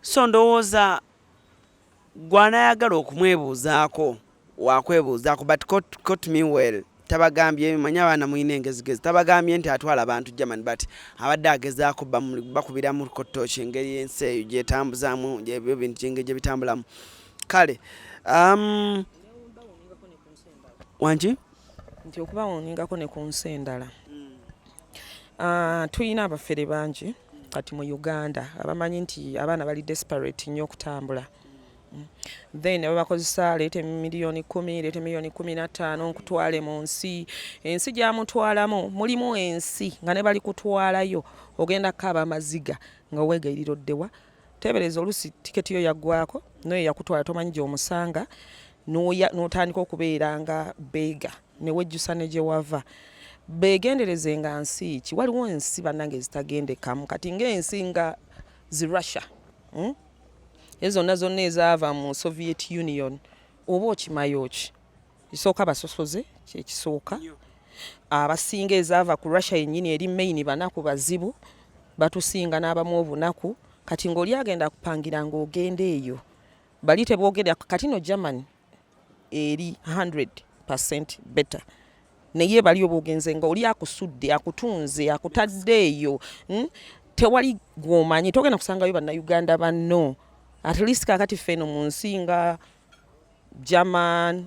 So ndowooza gwanayagala okumwebuuzaako wakwebuuzaako, but quote me well, tabagambye, manyi abaana mulina engezigezi, tabagambye nti atwala abantu German, but abadde agezaako bakubiramu kotoki engeri ensi eyo gyetambuzaamu ebyo bintu engeri gye bitambulamu. Kale wangi. Nti okubawoningako ne ku nsi endala. Tulina abafere bangi kati mu Uganda abamanyi nti abaana bali desperate nnyo okutambula. Then babakozesa, leeta miliyoni 10, leeta miliyoni 15 nkutwale mu nsi. Ensi gyamutwalamu, mulimu ensi nga ne bali kutwalayo ogenda kukaaba amaziga nga weegayirira oddewa. Teebereza oluusi tiketi yo yaggwako, noyo yakutwala tomanyi gy'omusanga, n'otandika okubeera nga beega ne wejjusa ne gye wava. Beegendereze nga nsi ki, waliwo ensi bannange ezitagendekamu kati ng'ensi nga zi Russia, Ezo zonna zonna ezaava mu Soviet Union, oba okimayo ki kisooka basosoze kyekisooka abasinga ezaava ku Russia yennyini eri main banaku bazibu, batusinga n'abamu obunaku. Kati ng'oli agenda kupangira ng'ogenda eyo bali teboogera. Kati no Germany eri 100% better, naye bali oba ogenze nga oli akusudde, akutunze, akutadde eyo, Tewali gwomanyi, togenda kusangayo Bannayuganda banno. At least kakati ffe eno mu nsi nga German,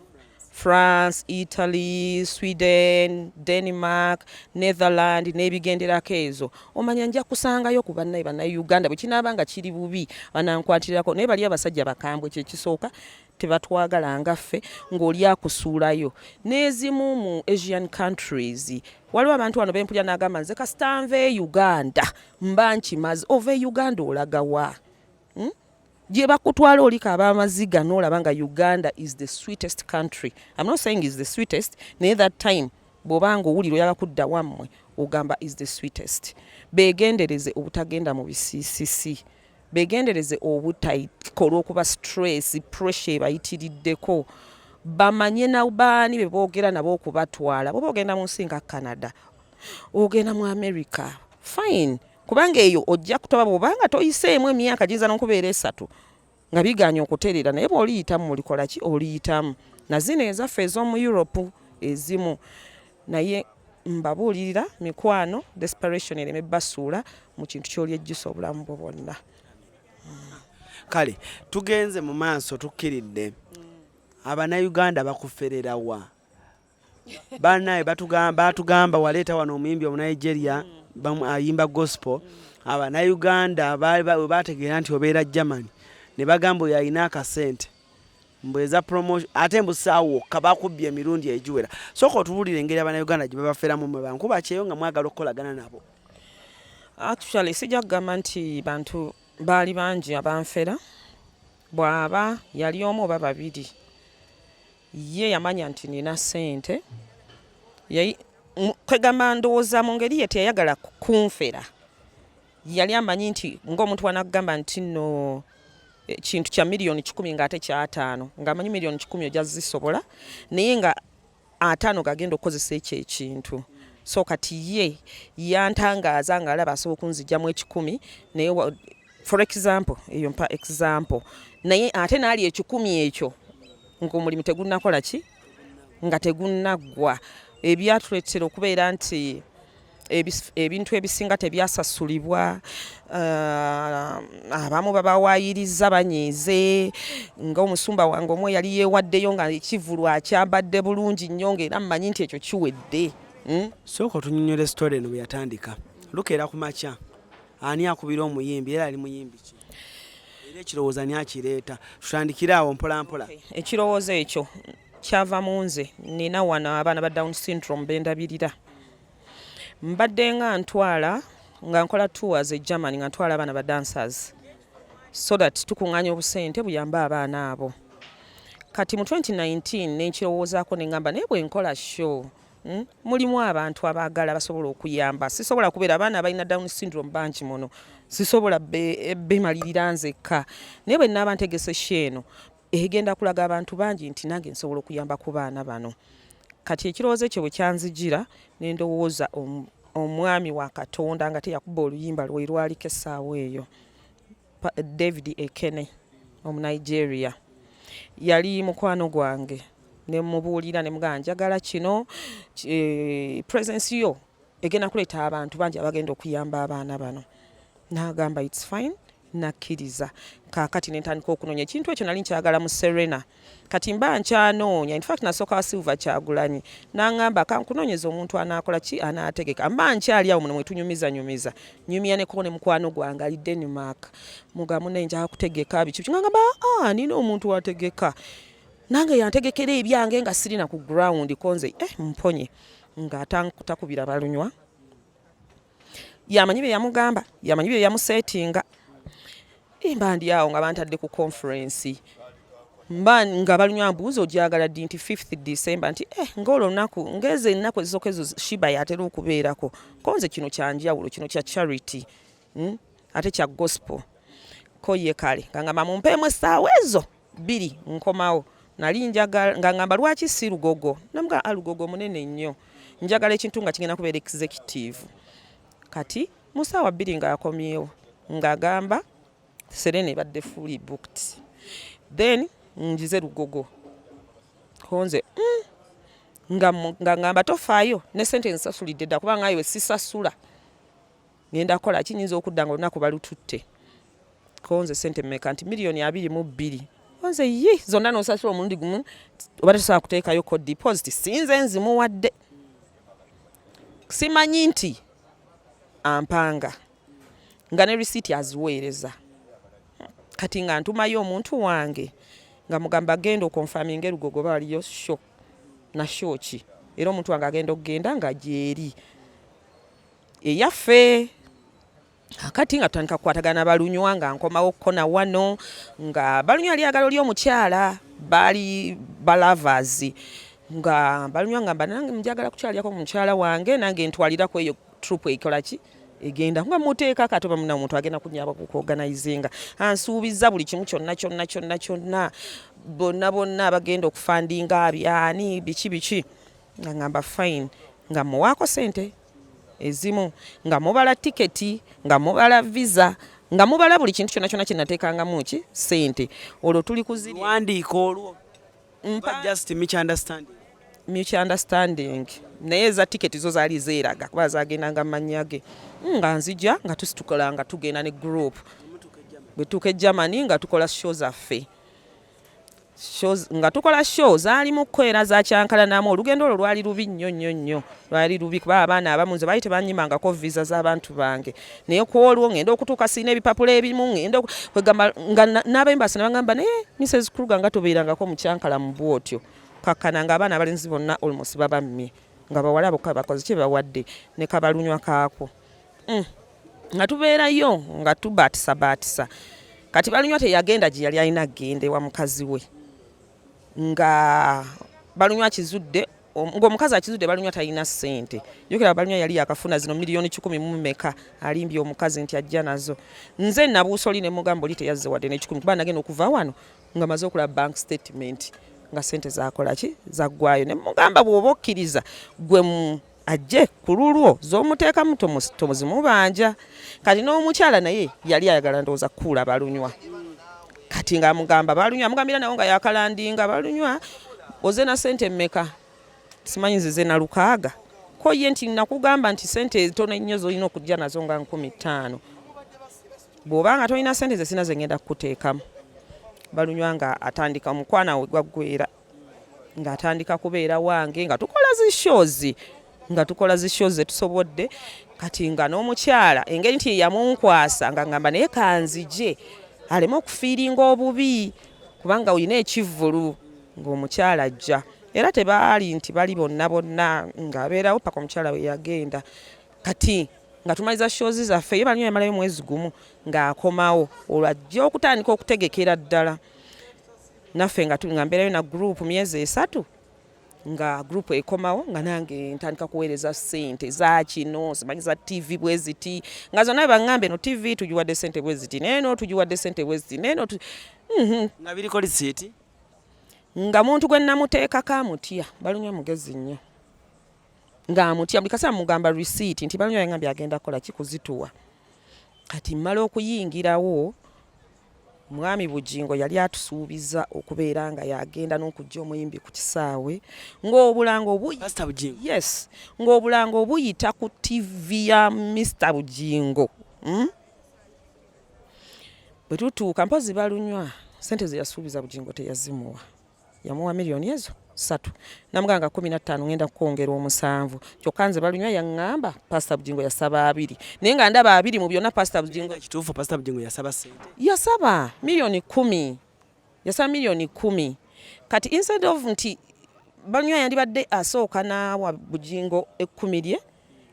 France, Italy, Sweden, Denmark, Netherland n'ebigenderako ezo, omanya nja kusangayo ku bannaye Bannayuganda, bwe kinaaba nga kiri bubi banankwatirako. Naye bali abasajja bakambwe, kyekisooka tebatwagala nga ffe, ng'oli akusuulayo. N'ezimu mu Asian countries waliwo abantu wano bempulya n'agamba, "Nze kasita nva e Uganda mba nkimaze." Ova e Uganda olagawa, Gye bakutwala oliko ab'amaziga n'olaba nga Uganda is the sweetest country. I'm not saying is the sweetest, naye that time bw'obanga owulira oyagala kudda wammwe ogamba is the sweetest. Beegendereze obutagenda mu bisiisisi, beegendereze obutakola okuba stress, pressure ebayitiriddeko. Bamanye na baani be boogera nabo okubatwala. Bwoba ogenda mu nsi nga Canada, ogenda mu America, fine, kubanga eyo ojja kutoba bwobanga toyiseemu emyaka giyinza n'okubeera 3 nga biganye okuterera, naye bw'oliyitamu mulikola ki, oliyitamu. Na zino ezaffe ez'omu Europe ezimu. Naye mbabuulirira mikwano, desperation ereme basuula mu kintu ky'oli ejjusa obulamu bwo bwonna. Kale tugenze mu maaso, tukkiridde Abannayuganda bakufererawa bannaye batugamba waleeta wano omuyimbi Omunigeria ayimba gospel. Abannayuganda bwe bategeera nti obeera Germany ne bagamba oyo alina akasente, mbu eza promotion, ate mbu saawa wokka bakubbye emirundi egiwera. Sooka otubuulire engeri Abannayuganda gye babaferamu mwe bankuba kyeyo nga mwagala okukolagana nabo. Actually sijja kugamba nti bantu baali bangi abanfera. Bw'aba yali omu oba babiri, ye yamanya nti nina ssente. Kwegamba ndowooza mu ngeri ye teyayagala kunfera. Yali amanyi nti ng'omuntu wanakugamba nti nno kintu kya miliyoni 100 ng'ate kyataano, ng'amanyi miliyoni 100 ojja zisobola, naye nga 50 gagenda okukozesa ekyo ekintu. So kati ye yantangaaza ng'alaba asobola okunzigyamu 100, naye for example, eyo mpa example, naye ate n'ali 100 ekyo ng'omulimu tegunnakola ki, nga tegunnaggwa. Ebyatuleetera okubeera nti ebintu ebisinga tebyasasulibwa, abamu babawaayiriza banyiize, ng'omusumba wange omu yali yeewaddeyo nga ekivulu akyambadde bulungi nnyo, ng'era mmanyi nti ekyo kiwedde, Sooka otunyonyola story eno bwe yatandika. Lukeera ku makya, ani akubira omuyimbi, era ali muyimbi ki, era ekirowoozo ani akireeta? Tutandikire awo mpola mpola. Ekirowoozo ekyo kyava mu nze. Nina wano abaana ba Down syndrome bendabirira. Mbadde nga ntwala, nga nkola tours e Germany, nga ntwala abaana ba dancers so that tukuŋŋaanya obusente buyambe abaana abo. Kati mu 2019 nenkirowoozaako neŋŋamba, naye bwe nkola show, Mulimu abantu abaagala basobola okuyamba. Sisobola kubeera abaana abalina Down syndrome bangi muno, sisobola bemalirira nzekka, naye bwe naaba ntegese show eno egenda kulaga abantu bangi nti nange nsobola okuyamba ku baana bano. Kati ekirowoozo ekyo bwe kyanzijira, ne ndowooza omwami wa Katonda nga teyakuba oluyimba lwe lwaliko essaawa eyo. David Ekene Omunigeria, yali mukwano gwange, ne mubuulira ne mugamba njagala kino, presence yo egenda kuleeta abantu bangi abagenda okuyamba abaana bano. N'agamba it's fine, nakkiriza. Kaakati ne ntandika okunoonya ekintu ekyo, nali nkyagala mu Serena. Kati mba nkyanoonya, in fact nasooka wa Silver Kyagulanyi, n'aŋŋamba kankunoonyeza omuntu anaakola ki, anaategeka. Mba nkyali awo muno mwetunyumizanyumiza nyumya neko ne mukwano gwange ali Denmark, mugamba munnaye njagala kutegeka biki biki, ngamba aa nina omuntu ategeka nange yantegekera ebyange nga sirina ku ground konze mponye nga takubira balunywa, yamanyi bye yamugamba, yamanyi bye yamuseetinga. Mba ndi awo nga bantadde ku conference, mba nga balunywa mbuuza ogyagala ddi, nti 5th December, nti ng'olwo olunaku ng'ezo ennaku ezisooka ezo Sheebah yatera okubeerako, konze kino kyanjawulo, kino kya charity, Ate kya gospel. Ko ye kale nga ngamba mumpeemu essaawa ezo 2 nkomawo. Nali njagala nga ngamba lwaki si Lugogo, namugamba Lugogo munene nnyo, njagala ekintu nga kigenda kubeera executive. Kati mu ssaawa 2 ng'akomyewo ng'agamba Serena ebadde fully booked, then njize Lugogo. Konze nga ngamba tofaayo ne sente nsasulidde dda, kubanga ayo sisasula ngenda kukola ki, nyinza okudda nga olunaku balututte. Konze sente mmeka, nti miliyoni 22. Konze yi zonna n'osasula omulundi gumu, oba tosobola kuteekayo ko deposit? Sinze nzimuwadde, simanyi nti ampanga nga ne risiiti aziweereza. Kati nga ntumayo omuntu wange nga mugamba genda oconfirminga erugogo oba waliyo show na show ki, era omuntu wange agenda okugenda nga gyeri eyaffe. Akati nga tutandika kukwatagana balunywa, nga nkomawo kona wano nga balunywa ali agala oli omukyala, baali balovers, nga balunywa ngamba nange njagala kukyalyako mukyala wange, nange ntwalirako eyo troupe ekola ki egenda, nga muteeka kati oba muna omuntu agenda kunyaba kuorganizinga, ansuubiza buli kimu kyonna kyonna kyonna kyonna, bonna bonna abagenda okufundinga byani biki biki, nga ngamba fine, nga muwaako sente ezimu, nga mubala tiketi, nga mubala visa, nga mubala buli kintu kyonna kyonna kyenateekangamu ki sente, olwo tuli kuziri wandiika olwo just mutual understanding. Mutual understanding, naye eza tiketi zo zaali zeeraga kuba zagendanga mu mannya ge. Nga nzija nga tusitukola nga tugenda ne group, bwe tuuka e Germany nga tukola show zaffe, shows, nga tukola show zaalimuko era zakyankalanamu. Olugendo olwo lwali lubi nnyo nnyo nnyo, lwali lubi kuba abaana abamu nze baali tebanyimangako visa z'abantu bange, naye ku olwo ngenda okutuuka siina ebipapula ebimu, ngenda kwegamba nga n'abembasi ne bagamba naye Mrs Kruger nga tobeerangako mukyankalamu bw'otyo, kakkana nga abaana abalenzi bonna almost babammye, nga bawala bokka bakoze kye bawadde ne kabalunywa kaako. Nga tubeerayo nga tubaatisabaatisa. Kati balunywa teyagenda gye yali alina kugenda ewa mukazi we, nga balunywa akizudde, ng'omukazi akizudde balunywa talina ssente. Jjukira balunywa yali yakafuna zino miliyoni 100 mu mmeka, alimbye omukazi nti ajja nazo. Nze nabuusa oli ne mugamba oli teyazze wadde n'ekikumi, kuba nagenda okuva wano nga maze okulaba bank statement nga ssente zakola ki, zaggwayo. Ne mugamba bw'oba okkiriza gwe ajje ku lulwo z'omuteekamu tomuzimubanja. Kati n'omukyala naye yali ayagala ndowooza kukuula balunywa, kati ng'amugamba balunywa, amugambira nawo nga yakalandinga balunywa oze na ssente mmeka, simanyi nzize na 6,000, ko ye nti nakugamba nti ssente entono ennyo z'olina okujja nazo nga 5,000, bw'oba nga tolina ssente ze sina ze ngenda kukuteekamu. Balunywa nga atandika omukwana we gwaggwera ng'atandika kubeera wange, nga tukola zi shows, nga tukola zi shows zetusobodde. Kati nga n'omukyala engeri nti yeyamunkwasa, nga ngamba naye kanzije aleme okufeelinga obubi kubanga olina ekivvulu, ng'omukyala ajja, era tebaali nti bali bonna bonna, ng'abeerawo paka omukyala we yagenda. Kati nga tumaliza shows zaffe, ye balunywa yamalayo mwezi gumu ng'akomawo, olwo ajja okutandika okutegekera ddala naffe, nga mbeerayo na group myezi 3, nga group ekomawo, nga nange ntandika kuweereza ssente za kino, simanyi za TV bwe ziti, nga zonna baŋŋambe no TV tugiwadde ssente bwe ziti, neeno tugiwadde ssente bwe ziti, neeno Nga biriko risiiti? Nga muntu gwe namuteekako amutya, balunywa mugezi nnyo, ng'amutya buli kaseera mugamba risiiti nti balunywa yangambye agenda kukola ki, kuzituwa. Kati mmala okuyingirawo Mwami Bugingo yali atusuubiza okubeera nga yagenda n'okujja omuyimbi ku kisaawe ng'obulango Pastor Bugingo. Yes, ng'obulango buyita ku TV ya Mr Bugingo. Bwe tutuuka mpozi balunywa sente ze yasuubiza Bugingo teyazimuwa, yamuwa miliyoni ezo 3 namugamba nga 15 ngenda kukwongera omusanvu, kyokka nze balunywa yaŋŋamba Pastor Bugingo yasaba 2, naye nga ndaba 2 mu byonna Pastor Bugingo. Kituufu Pastor Bugingo yasaba sente? Yasaba miliyoni 10, yasaba miliyoni 10. Kati instead of nti balunywa yandibadde asooka n'awa Bugingo 10 lye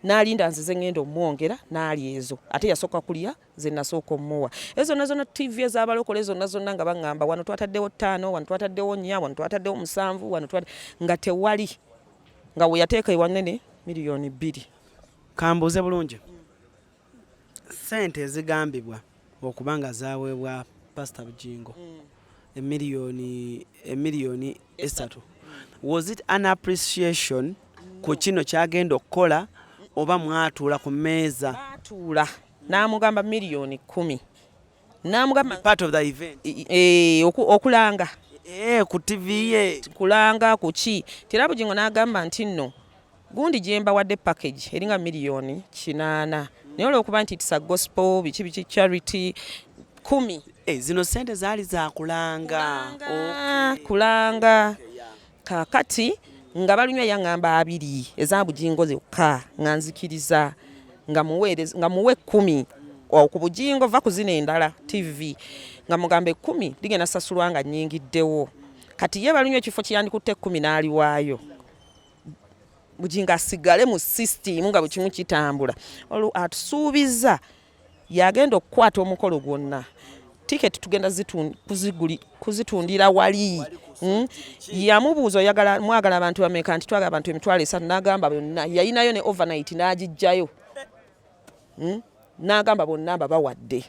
n'alinda nzize ngenda omwongera n'ali ezo, ate yasooka kulya ze nasooka omuwa ezo zonna zonna TV ez'abalokole zonna zonna nga baŋŋamba wano twataddewo 5, wano twataddewo 4, wano twataddewo 7, wano nga tewali, nga we yateeka ewanene miliyoni 2. Kambuuze bulungi, ssente ezigambibwa okuba nga zaaweebwa Pastor Bugingo emiliyoni 3, was it an appreciation ku kino kyagenda okukola oba mwatuula ku mmeeza? Baatuula n'amugamba miliyoni 10, n'amugamba part of the event okulanga ku TV ye, kulanga kuki. Tera Bugingo n'agamba nti nno gundi gye mbawadde package eringa miliyoni 8, naye olw'okuba nti it's a gospel biki biki charity 10. Zino sente zaali za kulanga. Kulanga. Kaakati nga balunywa yaŋŋamba 2 eza Bugingo zokka, nga nzikiriza nga muwe 10 ku Bugingo, va ku zino endala TV, nga mugamba 10 ligenda sasulwa nga nnyingiddewo. Kati ye balunywa ekifo kiyandikutte 10 n'aliwaayo, Bugingo asigale mu system nga bwe kimu kitambula. Olwo atusuubiza yagenda okukwata omukolo gwonna, tiketi tugenda kuzitundira wali. Yamubuuza oyagala mwagala abantu bameka, nti twagala abantu 300,000, n'agamba bonna. Yayinayo ne overnight n'agijjayo, n'agamba bonna mbabawadde.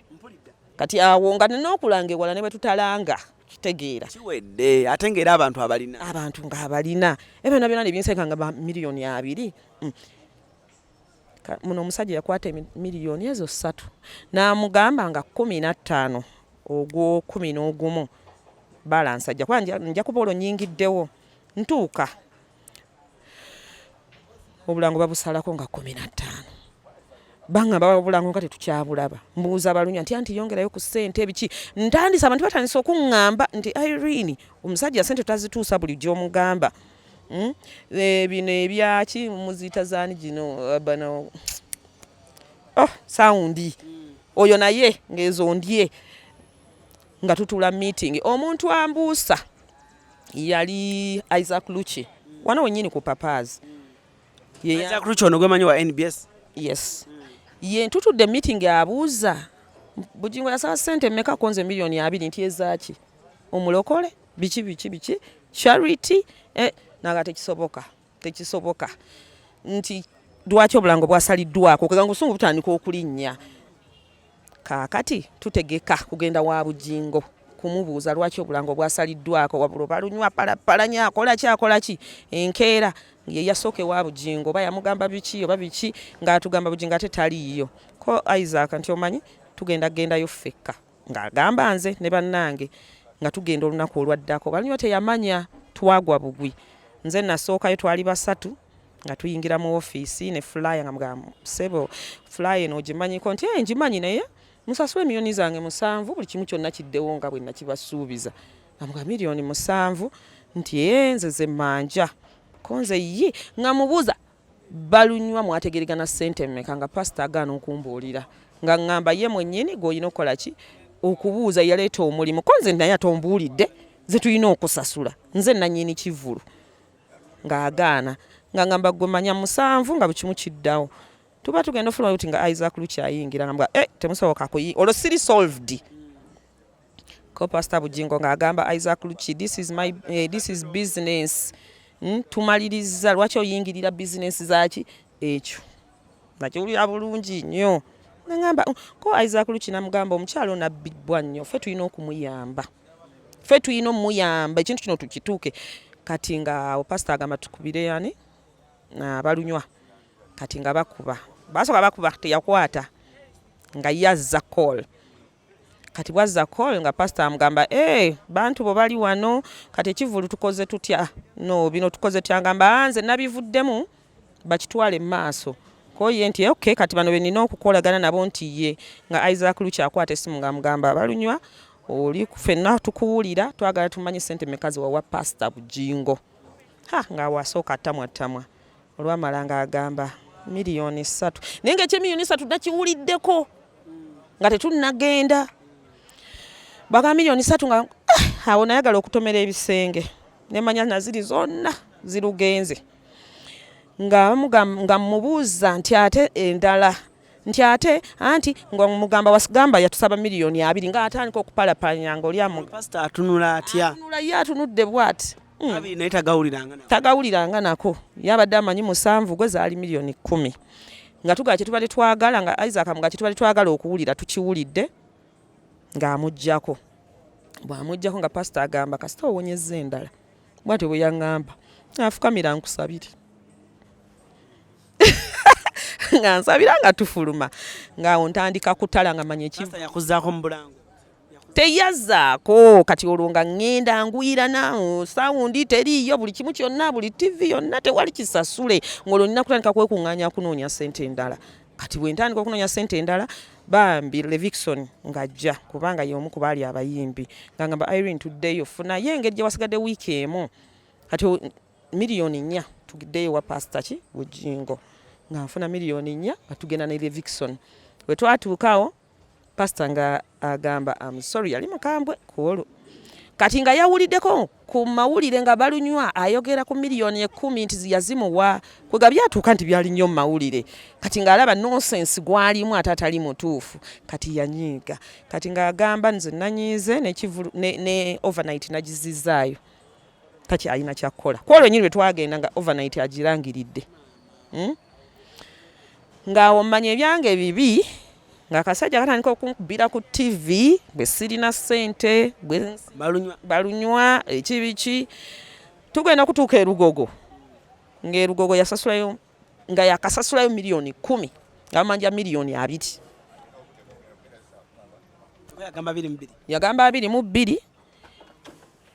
Kati awo nga n'okulanga ewala ne bwe tutalanga kitegeera kiwedde, ate ng'era abantu abalina, abantu ng'abalina ebyo byonna byonna ne binseka nga miliyoni 2. Muno omusajja yakwata miliyoni ezo 3 n'amugamba nga 15 ogwo 11 balansi ajja kuba nja kuba olwo nnyingiddewo ntuuka obulango babusalako nga 15, bangamba obulango nga tetukyabulaba. Mbuuza balunywa nti anti yongerayo ku ssente ebiki, ntandise abantu batandise okuŋŋamba nti Irene omusajja ssente tazituusa buli gy'omugamba. Bino ebyaki muziyita zaani gino bano saundi oyo naye ng'ezo ndye. Nga tutuula meeting, omuntu ambuusa yali Isaac Luchi wano wennyini ku Papazi. Isaac Luchi ono gwemanyi wa NBS? Yes. Ye ntutudde meeting abuuza Bugingo yasaba ssente mmeka, konze miliyoni 2, nti ezaaki omulokole biki biki biki charity, naga tekisoboka, tekisoboka, nti lwaki obulango bwasaliddwako, kugamba obusungu butandika okulinnya. Kaakati tutegeka kugenda wa Bugingo kumubuuza lwaki obulango bwasaliddwako, wabula balunywa palapalanya akola ki akola ki. Enkeera ye yasooka ewa Bugingo, oba yamugamba biki oba biki, ng'atugamba Bugingo ate taliiyo. Ko Isaac nti omanyi tugenda gendayo ffekka, ng'agamba nze ne bannange nga tugenda olunaku olwaddako. Balunywa teyamanya, twagwa bugwi. Nze nasookayo, twali 3 nga tuyingira mu ofiisi ne flyer, nga mugamba ssebo flyer eno ogimanyiko, nti ngimanyi, naye musasule miliyoni zange 7 buli kimu kyonna kiddewo nga bwe nakibasuubiza. Namugamba miliyoni 7, nti nze ze mmanja. Ko nze ye nga mubuuza balunywa mwategeregana ssente mmeka, nga pasita agaana okumbuulira, nga ŋŋamba ye mwennyini gw'olina okukola ki okubuuza, yaleeta omulimu. Ko nze naye atombuulidde ze tulina okusasula, nze nannyini kivvulu, ng'agaana, nga ngamba gwe manya 7 nga buli kimu kiddawo. Tuba tugenda ofuluma buti nga Isaac Luchi ayingira, nga mbwa temusoboka kuyi, olwo siri solved. Ko Pastor Bugingo ng'agamba Isaac Luchi, this is my this is business. Tumaliriza, lwaki oyingirira business zaaki ekyo? Nakiwulira bulungi nnyo. Nangamba ko Isaac Luchi, namugamba omukyalo nabbibwa nnyo, ffe tulina okumuyamba, ffe tulina omuyamba ekintu kino tukituuke. Kati nga pastor agamba tukubire yani abalunywa, kati nga bakuba, basooka bakuba teyakwata, nga yazza call. Kati bwazza call nga pastor amugamba, "Eh, bantu bo bali wano, kati ekivvulu tukoze tutya? No bino tukoze tutya?" Ngamba, "Ah, nze nabivuddemu, bakitwale mu maaso." Koye nti okay, kati bano benina okukolagana nabo nti ye nga Isaac Luki akwata essimu ng'amugamba, "Balunywa, oli ffenna tukuwulira, twagala tumanye ssente meka ze wawa Pastor Bujingo." Ha, ng'awo asooka attamwa ttamwa, olwamala ng'agamba 3 million, naye nga ekyemiliyoni 3 nakiwuliddeko nga tetunnagenda. Baga 3 million nga ah, awo nayagala okutomera ebisenge nemanya naziri zonna zirugenze, nga nga mubuuza nti ate endala, nti ate anti nga mugamba wasigamba yatusaba 20 million, ng'atandika okupalapanya nga oli amu Pastor atunula atya? Atunula ye atunudde bw'ati. 20 naye tagawuliranga nako. Tagawuliranga nako, yabadde amanyi 7 gwe zaali 10 million, nga tugala kyetubadde twagala, nga Isaac nga kyetubadde twagala okuwulira tukiwulidde. Ng'amuggyako, bw'amuggyako nga pasita agamba, "Kasita owonyezza endala." Bw'atyo bwe yaŋŋamba, afukamira nkusabire, nga nsabira nga tufuluma, ng'awo ntandika kutala nga manya ekivu. Pastor yakuzzaako mu bulango? Teyazzaako. Kati olwo nga ŋŋenda nguyirana, sound teriiyo, buli kimu kyonna, buli TV yonna tewali kisasule, ng'olwo nina kutandika kwekuŋŋaanya kunoonya ssente endala. Kati bwe ntandika okunoonya ssente endala, bambi Levixone ng'ajja, kubanga ye omu ku baali abayimbi, nga ngamba, "Irene, tuddeyo, funayo engeri gye wasigadde wiiki emu, kati 4 million tugiddeyo wa Pasita ki Bujingo." Nga nfuna 4 million, nga tugenda ne Levixone. Bwe twatuukawo, pasita nga agamba, "Am sorry." Yali mukambwe ku olwo. Kati nga yawuliddeko ku mawulire nga balunywa ayogera ku 10 million nti yazimuwa, kwega byatuuka nti byali nnyo mu mawulire. Kati ng'alaba nonsense gwalimu ate atali mutuufu. Kati yanyiiga, kati ng'agamba, "Nze nanyiize nekivulu ne overnight nagizizaayo, takyalina kyakkola." Kwolwo nyini lwe twagenda nga overnight agirangiridde, Ng'awo mmanya ebyange bibi, ng'akasajja katandika okunkubira ku TV bwe sirina ssente bwe Balunywa. Balunywa ekibiki. Tugenda okutuuka erugogo, ng'erugogo yasasulayo, nga yakasasulayo 10 million, nga bamanja 20 million. Yagamba 22. Yagamba 22.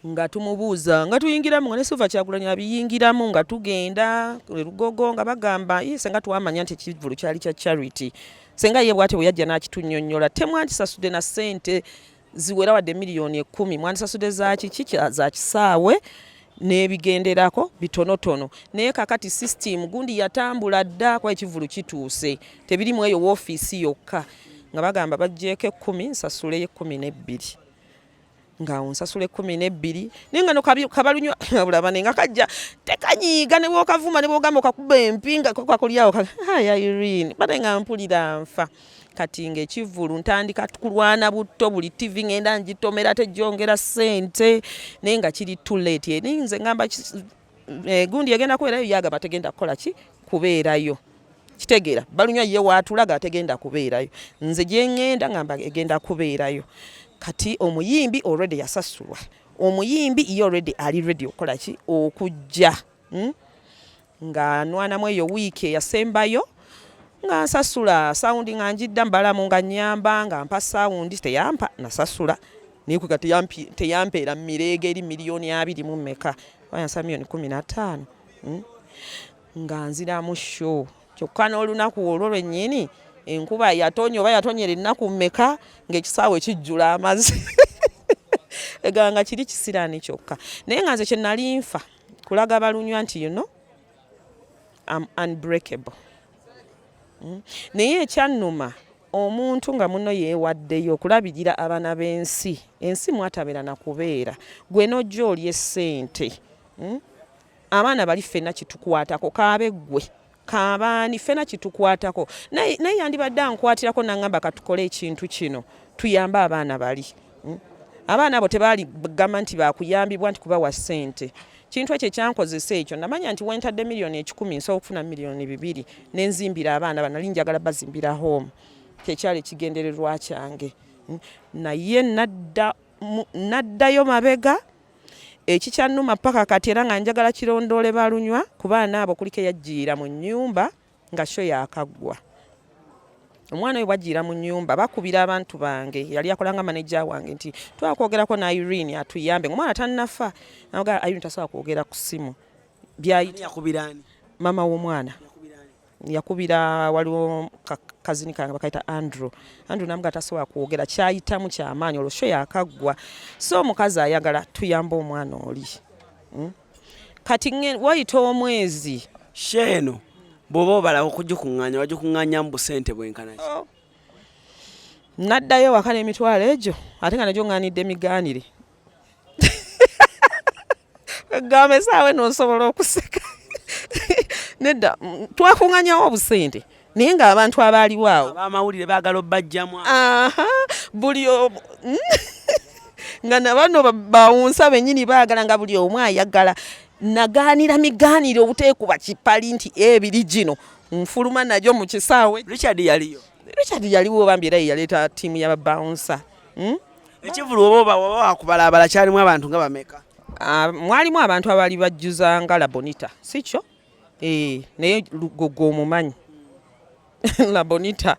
Nga tumubuuza, nga tuyingiramu, nga ne Silver Kyagulanyi abiyingiramu, nga tugenda erugogo nga bagamba, "Ye senga twamanya nti ekivvulu kyali kya charity, senga ye bw'atyo bwe yajja n'akitunyonnyola, temwandisasudde na ssente ziwera wadde 10 million, mwandisasudde za kiki za kisaawe n'ebigenderako bitonotono. Naye kakati system gundi yatambula dda, kuba ekivvulu kituuse, tebirimu eyo woofiisi yokka." Nga bagamba baggyeko 10, nsasuleyo 12. Ngaawo nsasula 12, naye nga no kabalunywa bulaba ne nga kajja tekanyiiga, ne bwokavuma ne bwogamba okakuba empi nga kakulyawo. Aya Irene, bate nga mpulira nfa. Kati ng'ekivvulu ntandika kulwana butto, buli TV ngenda ngitomera tejjongera ssente, naye nga kiri too late. Naye nze ngamba gundi egenda kubeerayo, yagamba tegenda kukola ki kubeerayo. Kitegeera balunywa ye waatulaga tegenda kubeerayo, nze gye ŋŋenda ngamba egenda kubeerayo. Kati omuyimbi already yasasulwa, omuyimbi ye already ali ready okukola ki okujja, Nga nwanamu eyo wiiki eyasembayo, nga nsasula sound, nga njidda mbalamu, nga nyamba, nga mpa sound, teyampa nasasula, naye kwega teyampeera mireega eri 20 million mu mmeka, bayansa 15 million, Nga nziramu show, kyokka n'olunaku olwo lwennyini enkuba yatonya, oba yatonyera ennaku mmeka, ng'ekisaawe kijjula amazzi, egamba nga kiri kisiraani kyokka. Naye nga nze kye nali nfa kulaga balunywa nti you know I'm unbreakable, Naye ekyannuma, omuntu nga muno yeewaddeyo okulabirira abaana b'ensi, ensi mwatabeera na kubeera, gwe n'ojja olya essente, Abaana bali ffenna kitukwatako, kaabe ggwe kabaani, ffenna kitukwatako. Naye yandibadde ankwatirako n'aŋŋamba, "Katukole ekintu kino tuyambe abaana bali," Abaana abo tebaali gamba nti bakuyambibwa nti kubawa ssente. Kintu ekyo ekyankozesa ekyo, namanya nti wentadde 100 million nsobola okufuna 2 million nenzimbira abaana banali njagala bazimbira home, kyekyali ekigendererwa kyange. Naye naddayo mabega, ekikyannuma paka kati, era nga njagala kirondoole balunywa ku baana abo, kuliko eyajjiira mu nnyumba nga show yakaggwa. Omwana oyo bwajjira mu nnyumba bakubira abantu bange, yali akola nga maneja wange nti twakwogerako ne Irene atuyambe ng'omwana tannafa. Naga Irene tasobola kwogera ku ssimu. Byayita mama w'omwana yakubira waliwo kazini kange bakayita Andrew. Andrew namuga tasobola kwogera kyayitamu kyamaanyi olwo sho yakaggwa. So omukazi ayagala tuyambe omwana oli. Kati wayita omwezi. Sho eno bw'oba obala okugikuŋŋaanya wagikuŋŋaanya mu busente bwenkana ki? Oh. Naddayo ewaka n'emitwalo egyo ate nga nagyo ŋŋaanidde migaanire. Gamba esaawa eno nsobola okuseka. Nedda twakuŋŋaanyawo obusente naye ng'abantu abaaliwo awo abamawulire baagala obbajjamu. Aha, buli omu nga na bano bawunsa bennyini baagala nga buli omu ayagala. Nagaanira migaanire obuteekuba kipali nti ebiri gino nfuluma nagyo mu kisaawe. Richard yaliyo. Richard yaliwo bambi era ye yaleeta ttiimu y'ababawunsa. Ekivvulu oba oba wakubalaabala kyalimu abantu nga bameka? Mwalimu abantu abaali bajjuza nga Labonita, si kyo? Naye Lugogo omumanyi. Labonita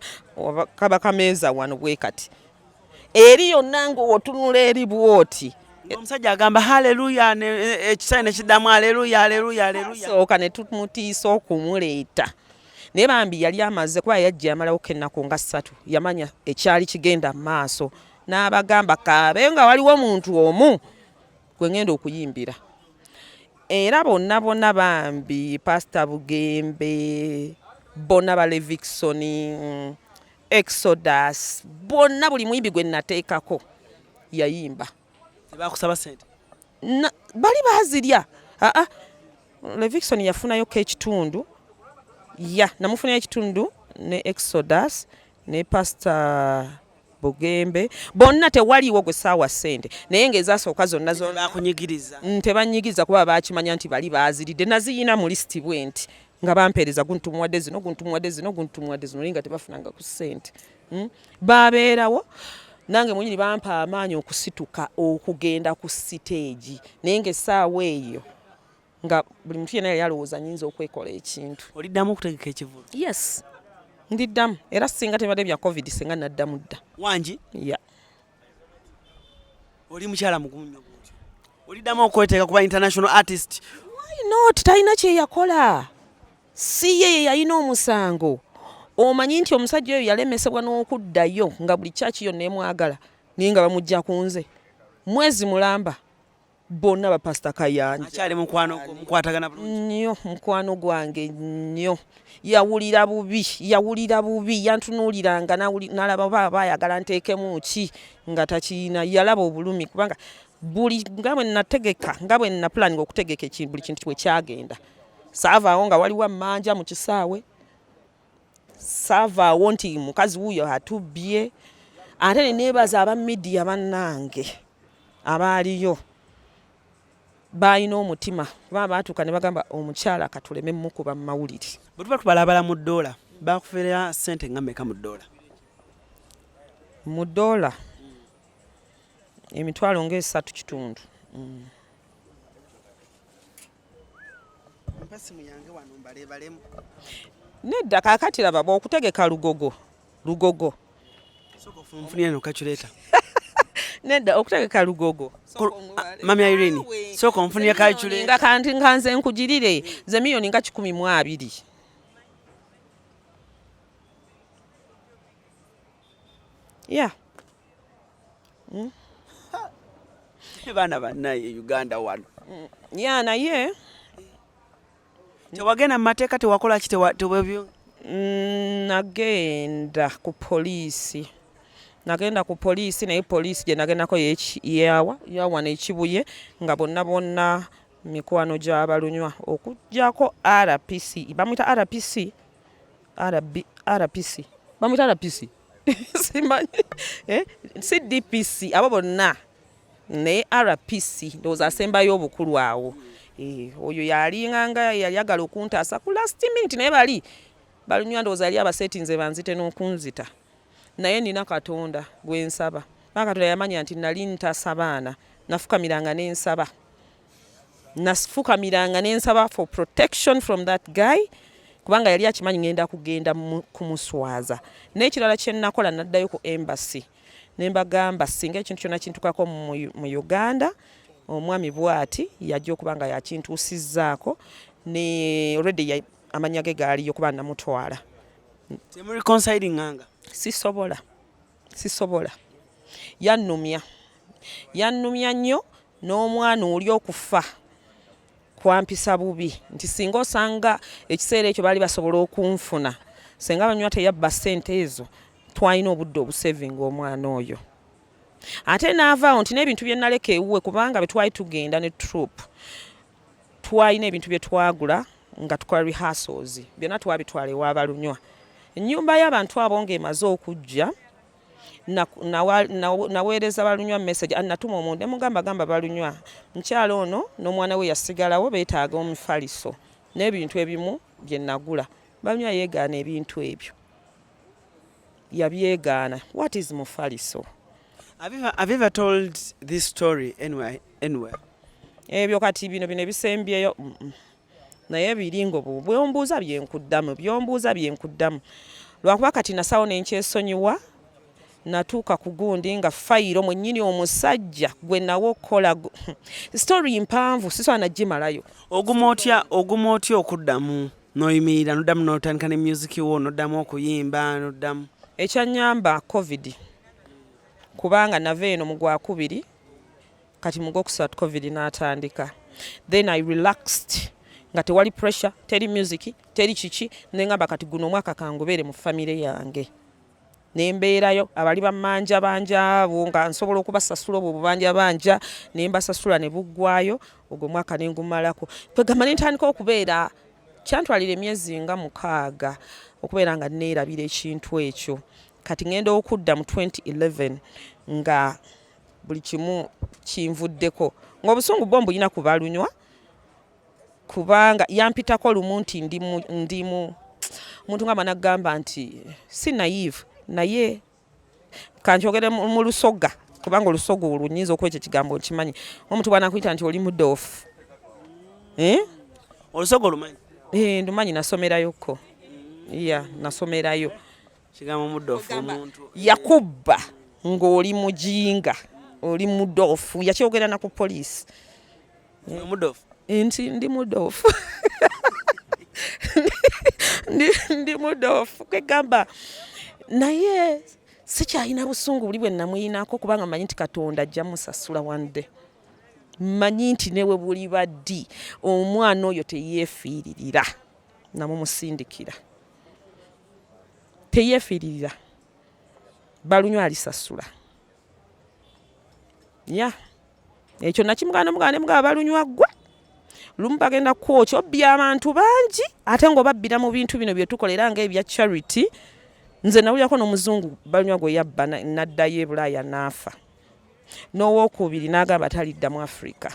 kaba kameeza wano bwe kati. Eri yonna ng'otunula eri bw'oti. Omusajja agamba haleluya ekisaawe ne kiddamu haleluya haleluya haleluya. Sooka ne tumutiisa okumuleeta. Naye bambi yali amaze kuba yajja yamalawo ennaku nga ssatu, yamanya ekyali kigenda mu maaso. N'abagamba kaabe nga waliwo omuntu omu gwe ngenda okuyimbira. Era bonna bonna bambi Pastor Bugembe, bonna ba Levixone, Exodus, bonna buli muyimbi gwe nateekako yayimba. Tebakusaba ssente? Bali baazirya. Aa, Levixone yafunayoko ekitundu, ya namufunayo ekitundu ne Exodus ne Pastor Bugembe, bonna tewaliiwo gwe saawa ssente, naye ng'ezasooka zonna zonna bakunyigiriza. Tebanyigiriza kuba baakimanya nti bali baaziridde. Naziyina mu lisiti bwe nti nga bampeereza guntumuwadde zino, guntumuwadde zino, guntumuwadde zino, naye nga tebafunanga ku ssente. Babeerawo nange mwennyini bampa amaanyi okusituka okugenda ku siteegi, naye ng'essaawa eyo nga buli muntu yenna yali alowooza nnyinza okwekola ekintu. Oliddamu okutegeka ekivvulu? Yes, ndiddamu era singa tebadde bya COVID singa naddamu dda. Wangi? Yeah. Oli mukyala mugumu nnyo bw'otyo. Oliddamu okweteeka kuba international artist? Why not? Talina kye yakola. Si ye ye yalina omusango. Omanyi nti omusajja oyo yalemesebwa n'okuddayo nga buli church yonna emwagala naye nga bamujja ku nze. Mwezi mulamba bonna ba Pastor Kayanja. Akyali mukwano gwo, mukwatagana bulungi? Nnyo, mukwano gwange nnyo. Yawulira bubi, yawulira bubi, yantunuuliranga n'alaba oba aba ayagala nteekemu ki nga takirina. Yalaba obulumi kubanga buli nga bwe nategeka, nga bwe napulaninga okutegeka ekintu, buli kintu bwe kyagenda. Saavaawo nga waliwo ammanja mu kisaawe, saavaawo nti mukazi wuuyo atubbye. Ate ne neebaza aba media bannange abaaliyo baalina omutima kuba baatuuka ne bagamba omukyala katuleme mukuba mu mawulire. Bwe tuba tubalabala mu ddoola, bakuferera ssente nga mmeka mu ddoola? Mu ddoola emitwalo ng'esatu kitundu. Mpa essimu yange wano mbalebalemu. Nedda kaakati laba bw'okutegeka Lugogo, Lugogo. Sooka ofunfunire eno calculator. Nedda okutegeka Lugogo. Mami Irene, sooka onfunire calculator. Nga kanti nga nze nkugirire, nze miliyoni nga 120. Yeah. Baana bannaye Uganda wano. Ya naye tewagenda mu mateeka, tewakola ki, tewebyo? Nagenda ku poliisi. Nagenda ku poliisi naye poliisi gye nagendako yawa wano e Kibuye nga bonna bonna mikwano gy'abalunywa okuggyako RPC. Bamuyita RPC? RB, RPC. Bamuyita RPC? Simanyi. Si DPC, abo bonna naye RPC ndowooza asembayo obukulu awo. Oyo yalinganga yali ayagala okuntaasa ku last minute naye bali balunywa ndowooza yali abasetinze banzite n'okunzita. Naye nina Katonda gwe nsaba. Kubanga Katonda yamanya nti nali ntaasa baana, nafukamiranga ne nsaba. Nafukamiranga ne nsaba for protection from that guy. Kubanga yali akimanyi ngenda kugenda kumuswaza. N'ekirala kye nakola, naddayo ku embassy ne mbagamba singa ekintu kyonna kintukako mu Uganda, omwami bw'ati yajja okuba nga yakintuusizzaako, ne already amannya ge gaaliyo kuba namutwala. Temureconcilinganga? Sisobola, sisobola. Yannumya, yannumya nnyo. N'omwana oli okufa kwampisa bubi, nti singa osanga ekiseera ekyo baali basobola okunfuna, senga banywa teyabba ssente ezo, twalina obudde obusevinga omwana oyo. Ate n'avaawo nti n'ebintu bye naleka ewuwe, kubanga bwe twali tugenda ne troupe twalina ebintu bye twagula nga tukola rehearsals, byonna twabitwala ewabalunywa. Ennyumba y'abantu abo ng'emaze okujja, naweereza Balunywa message, natuma omuntu ne mugamba, gamba Balunywa mukyalo ono n'omwana we yasigalawo beetaaga omufaliso n'ebintu ebimu bye nagula. Balunywa yeegaana ebintu ebyo, yabyegaana. What is mufaliso? Have you ever told this story anywhere, anywhere? Ebyo kati bino ebisembyeyo, Naye biringo bwombuuza byenkuddamu, byombuuza byenkuddamu, lwakuba kati nasawo nenkyesonyiwa. Natuuka ku gundi nga fayiro mwennyini omusajja gwe nawe okukola story mpanvu, sisobola nagimalayo. Oguma otya, oguma otya okuddamu n'oyimirira, noddamu n'otandika ne music wo, noddamu okuyimba, noddamu? Ekyanyamba COVID, kubanga nava eno mu gwakubiri, kati mu gwokusatu COVID n'atandika. Then I relaxed nga tewali pressure, teri music, teri kiki, nengamba kati guno omwaka kangubeere mu famire yange, nembeerayo. Abali bamanja banja abo nga nsobola okubasasula obwo bubanja banja, nembasasula ne buggwayo. Ogwo mwaka nengumalako, kwegamba nentandika okubeera. Kyantwalira emyezi nga 6 okubeera nga neerabira ekintu ekyo. Kati ngenda okudda mu 2011 nga buli kimu kinvuddeko, ng'obusungu bwo mbulina kubalunywa, kubanga yampitako lumu nti ndi mu omuntu nga managamba nti si naive, naye kankyogere mu Lusoga, kubanga Olusoga olwo nyinza okuba ekyo ekigambo nkimanyi. Omuntu bwanakuyita nti oli mudoofu, eh? Olusoga olumanyi? Eh, ndumanyi, nasomerayoko ya nasomerayo. Kigambo mudoofu, omuntu Yakubba ng'oli mujinga, oli mudoofu. Yakyogera na ku poliisi. Omudoofu? Nti ndi mudoofu, ndi mudoofu. Kwegamba naye sikyalina busungu buli bwe namuyinako, kubanga manyi nti Katonda ajja musasula one day. Manyi nti newe buliba ddi, omwana oyo teyeefiiririra, namumusindikira, teyeefiiririra. Balunywa alisasula ya ekyo nakimuganda muganda nemugaba. Balunywa ggwe lumu bagenda kwokya, obbya abantu bangi, ate ng'obabbira mu bintu bino bye tukola era ng'ebya charity. Nze nawulirako n'omuzungu Balunywa gwe yabba n'addayo e Bulaaya n'afa, n'owokubiri n'agamba talidda mu Africa.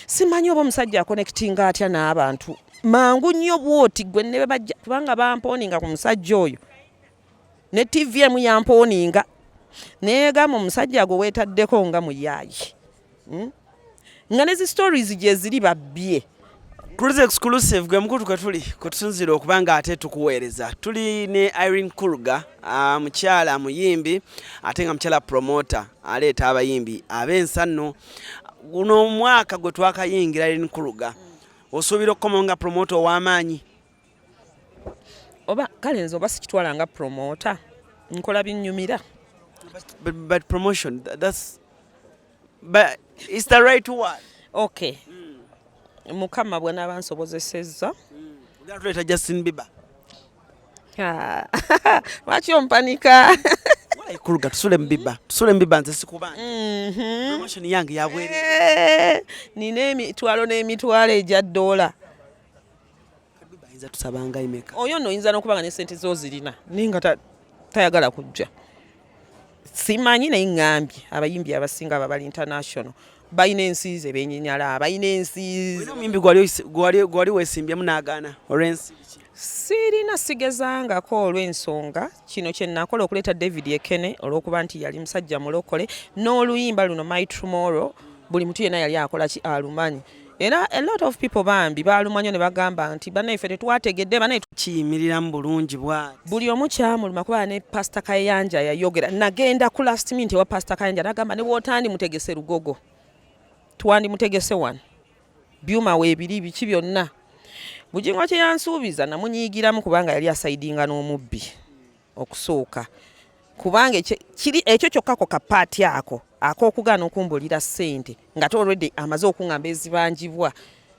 Simanyi oba omusajja aconnectinga atya n'abantu mangu nnyo bwoti gwe ne bajja, kubanga bampooninga ku musajja oyo ne TV emu yampooninga, neegamba omusajja gwe weetaddeko nga muyaayi, Nga ne zi stories gye ziri babbye. Cruise Exclusive gwe mukutu kwe tuli kwe tusinziira okuba nga ate tukuweereza. Tuli ne Irene Kurga, mukyala muyimbi ate nga mukyala promoter, aleeta abayimbi ab'ensanno. Guno omwaka gwe twakayingira, Irene Kurga, osuubira okukomawo nga promoter ow'amaanyi? Oba kale nze oba sikitwala nga promoter, nkola binnyumira. But promotion, that's, but it's the right word. Okay, Mukama bw'anaaba nsobozesezza. Ogenda tuleeta Justin Bieber? Ah, lwaki ompanika? Kuruga, tusule mu Bieber, tusule mu Bieber. Nze sikubanja. Promotion yange yabwerere. Eh, nina emitwalo n'emitwalo egya ddoola. Bieber ayinza tusabanga imeka? Oyo nno oyinza n'okuba nga ne sente z'ozirina, naye nga tayagala kujja. Simanyi, naye ŋŋambye abayimbi abasinga abo abali international balina ensi ze benyinyala, balina ensi. Olina omuyimbi gwali weesimbyemu n'agaana olw'ensi? Sirina, sigezangako olw'ensonga kino kye nakola okuleeta David Ekene, olw'okuba nti yali musajja mulokole, n'oluyimba luno My Tomorrow buli muntu yenna yali akola ki alumanyi. Era a lot of people bambi baalumwa nnyo ne bagamba nti bannaffe tetwategedde, bannaffe. Kiyimiriramu bulungi bwati. Buli omu kyamuluma, kuba ne Pasita Kayanja yayogera. Nagenda ku last minute ewa Pasita Kayanja, nagamba ne bwotandi mutegese Lugogo, twandimutegese wano, byuma weebiri, biki byonna. Bugingo kye yansuubiza namunyiigiramu, kubanga yali asaidinga n'omubbi okusooka, kubanga kiri ekyo kyokkako kapaati ako ak'okugaana okumbulira ssente nga te already amaze okuŋŋamba ezibanjibwa,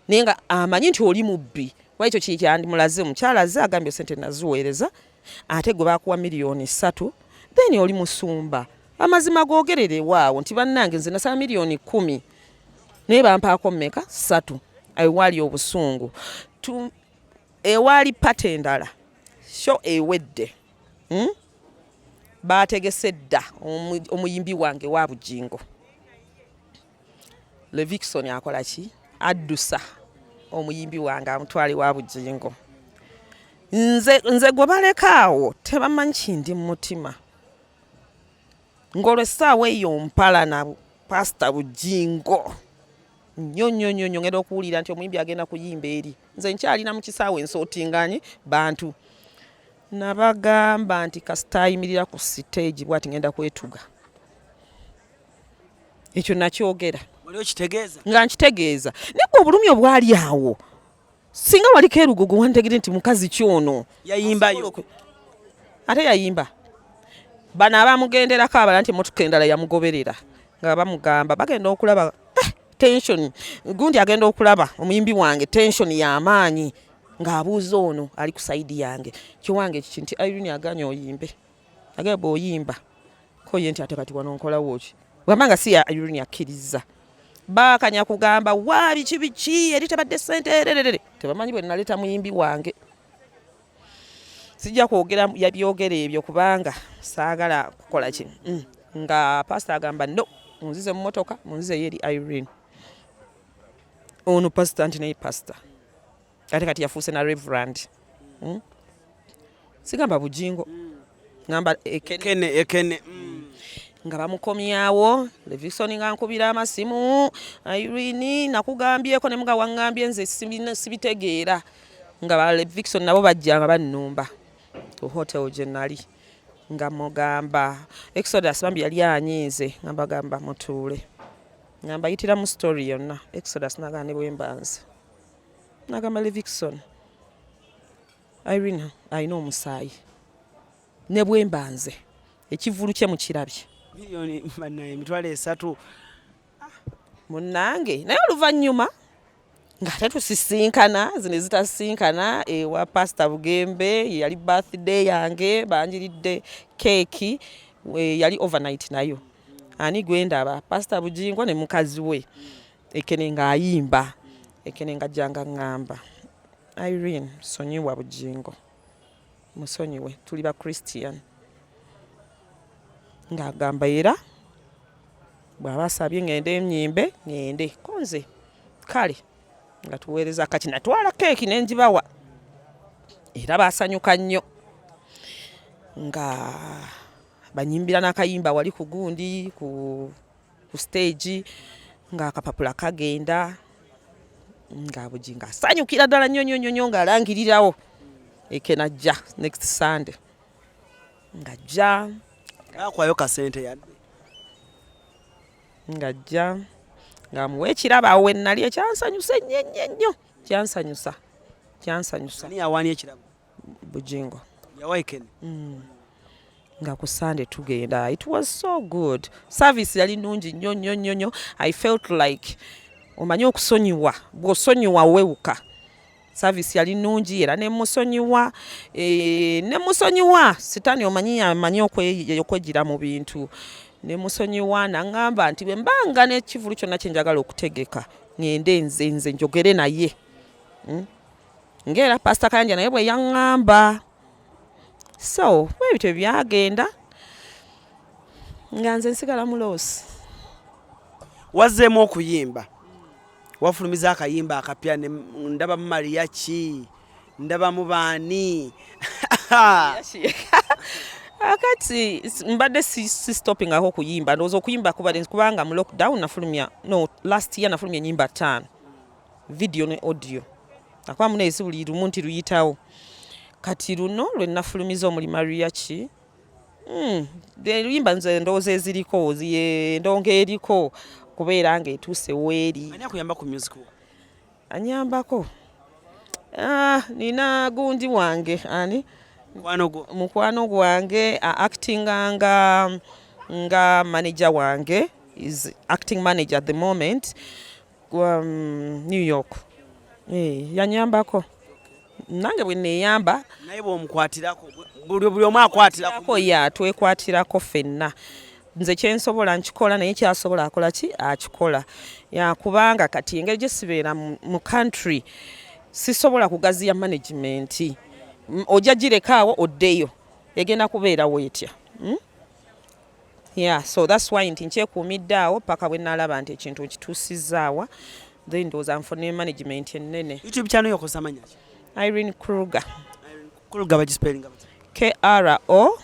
naye nga amanyi nti oli mubbi. Kuba ekyo kiri kyandimulaze, mukyala azze agambye sente naziweereza, ate gwe bakuwa 3 miliyoni, then oli musumba, amazima googerere waawo nti bannange nze nasaba 10 miliyoni naye bampaako mmeka? Ssatu. Ewaali obusungu, ewaali pata endala, show ewedde, Baategese dda omuyimbi wange wa Bugingo Levixone akola ki? Addusa omuyimbi wange amutwale wa Bugingo. Nze gwe balekaawo tebamanyi kindi mu mutima, ng'olwo essaawa eyo mpalana Pasita Bugingo nnyo nnyo nnyo nnyo. Ngenda okuwulira nti omuyimbi agenda kuyimba eri, nze nkyalina mu kisaawe ensootinganye bantu. Nabagamba nti kasita ayimirira ku siteegi bwati ngenda kwetuga. Ekyo nakyogera. Wali okitegeeza? Nga nkitegeeza, naye gwe obulumi obwali awo, singa waliko erugogo wantegere nti mukazi kyono. Yayimbayo? Ate yayimba. Bano abamugenderako abala nti emotoka endala yamugoberera nga bamugamba bagenda okulaba tension gundi, agenda okulaba omuyimbi wange, tension y'amaanyi, ng'abuuza ono ali ku side yange, kiwange kiki nti Irene aganye oyimbe, agamba bw'oyimba ko ye nti ate kati wano nkolawo ki? Bwamba nga si ya Irene akkiriza, baakanya kugamba wa biki biki eri tebadde sente ererere, tebamanyi bwe naleeta muyimbi wange. Sijja kwogera yabyogera ebyo kubanga saagala kukola ki. Nga pasita agamba no, munzize mu motoka, munzize yeri Irene. Ono pasita nti naye pasita ate kati yafuuse na reverend, Sigamba Bugingo, ngamba Ekene. Ekene, Ekene. Nga bamukomyawo Levixone nga nkubira amasimu, Irene nakugambyeko ne muga waŋŋambye nze sibitegeera. Nga ba Levixone nabo bajja nga bannumba ku hotel gye nali, nga mugamba Exodus bambi yali anyiize, nga mbagamba mutuule, nga mbayitira mu story yonna. Exodus nagamba ne bwe mba nze, nagamba Levixone, Irene alina omusaayi, ne bwe mba nze ekivulu kye mukirabye. Miliyoni bannaye 30,000. Munnange, naye oluvannyuma ng'ate tusisinkana zino ezitasinkana ewa Pasita Bugembe, yali birthday yange, banjiridde keeki, yali overnight nayo. Ani gwendaba? Pasita Bugingo ne mukazi we Ekene ng'ayimba. Ekene ng'ajja nga ŋŋamba, Irene, sonyiwa Bugingo, musonyiwe, tuli ba Christian. Ng'agamba era bw'aba asabye ŋŋende ennyimbe, ŋŋende ko nze kale nga tuweereza kati natwala keeki ne ngibawa era baasanyuka nnyo nga banyimbira n'akayimba wali ku gundi ku stage, ng'akapapula kagenda, nga Bugingo asanyukira ddala nnyo nnyo nnyo nnyo, ng'alangirirawo Ekene ajja next Sunday, ng'ajja. Akwayo kasente yadde? Ng'ajja ng'amuwa ekirabo awo we nali, ekyansanyusa ennyo ennyo ennyo, kyansanyusa, kyansanyusa. Ani yawaani ekirabo? Bugingo. Yawa Ekene? Nga ku Sunday tugenda. It was so good, service yali nnungi nnyo nnyo nnyo nnyo. I felt like omanyi okusonyiwa, bw'osonyiwa wewuka. Service yali nnungi era nemusonyiwa, nemusonyiwa. Sitaani omanyi amanyi okwegira mu bintu. Nemusonyiwa, naŋŋamba nti bwe mbanga n'ekivulu kyonna kye njagala okutegeka, ŋŋende nze njogere naye, Ng'era Pasita Kayanja naye bwe yaŋŋamba. So bwe bityo byagenda, nga nze nsigala mu loss. Wazzeemu okuyimba, wafulumiza akayimba akapya, ndabamu mariachi, ndabamu baani? Akati mbadde si stoppingako okuyimba. Ndowooza okuyimba kubanga mu lockdown nafulumya, no, last year nafulumya enyimba ttaano. Video ne audio, akuba munaye si buli lumu nti luyitawo. Kati luno lwe nafulumiza omuli mariachi, luyimba nze ndowooza eziriko endongo eriko kubeera ng'etuuse weeri. Ani akuyamba ku music wo? Anyambako, ah, nina gundi wange ani. Mukwano gwo? Mukwano gwange actinga nga manager wange, is acting manager at the moment, New York. Yanyambako nange bwe neeyamba. Naye bw'omukwatirako, buli omu akwatirako. Ko ya twekwatirako ffenna. Nze kyensobola nkikola, naye kyasobola akola ki, akikola. Ya, kubanga kati engeri gye sibeera mu country, sisobola kugaziya management. Ojja girekaawo oddeyo, egenda kubeera weetya, Yeah, so that's why nti nkyekuumidde awo paka bwe nalaba nti ekintu nkituusizaawa, then ndowooza nfune management ennene. YouTube channel yokozesa manya ki? Irene Kruger. Kruger bagispelinga batya? Kro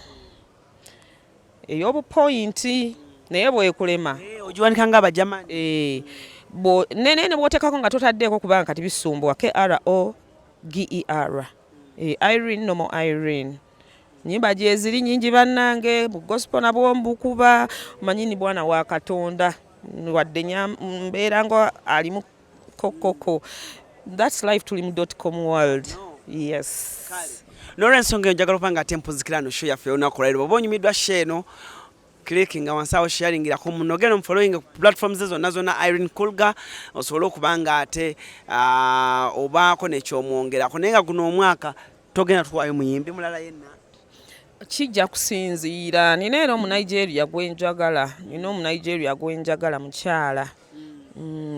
ey'obupointi, naye bwekulema. Eh, ogiwanika nga Abajamani. Eh, nene ne bw'oteekako nga totaddeeko, kubanga kati bisumbuwa. Kro ger. Eh, Irene nomo Irene, nyimba gyeziri nyingi bannange. Bu gospel nabwo mbukuba, omanyi ni bwana wa Katonda, wadde mbeera nga alimu kokoko. That's life, tuli mu .com world, yes. N'olwensonga eyo, njagala okuba nga ate mpuzikira no show yaffe olunaku olwaleero. Bw'oba onyumiddwa show eno, clickinga wansi awo, sharingirako muno, genda omufollowing ku platforms ze zonna zonna, Irene Kulga, osobole okuba nga ate obaako nekyomwongerako. Naye nga guno omwaka togenda tuwaayo muyimbi mulala yenna? Kijja kusinziira. Nina era Omunigeria gwenjagala, nina Omunigeria gwenjagala, mukyala.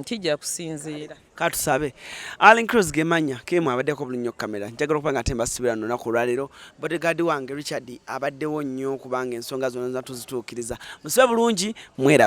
Kijja kusinziira. Katusabe. Allen Cruz gemanya kemu abaddeko buli nnyo kamera. Njagala okuba nga ate mbasibira no lunaku olwaleero. Bodyguard wange Richard abaddewo nnyo, kubanga ensonga zonna zonna tuzituukiriza. Musibe bulungi, mweraba.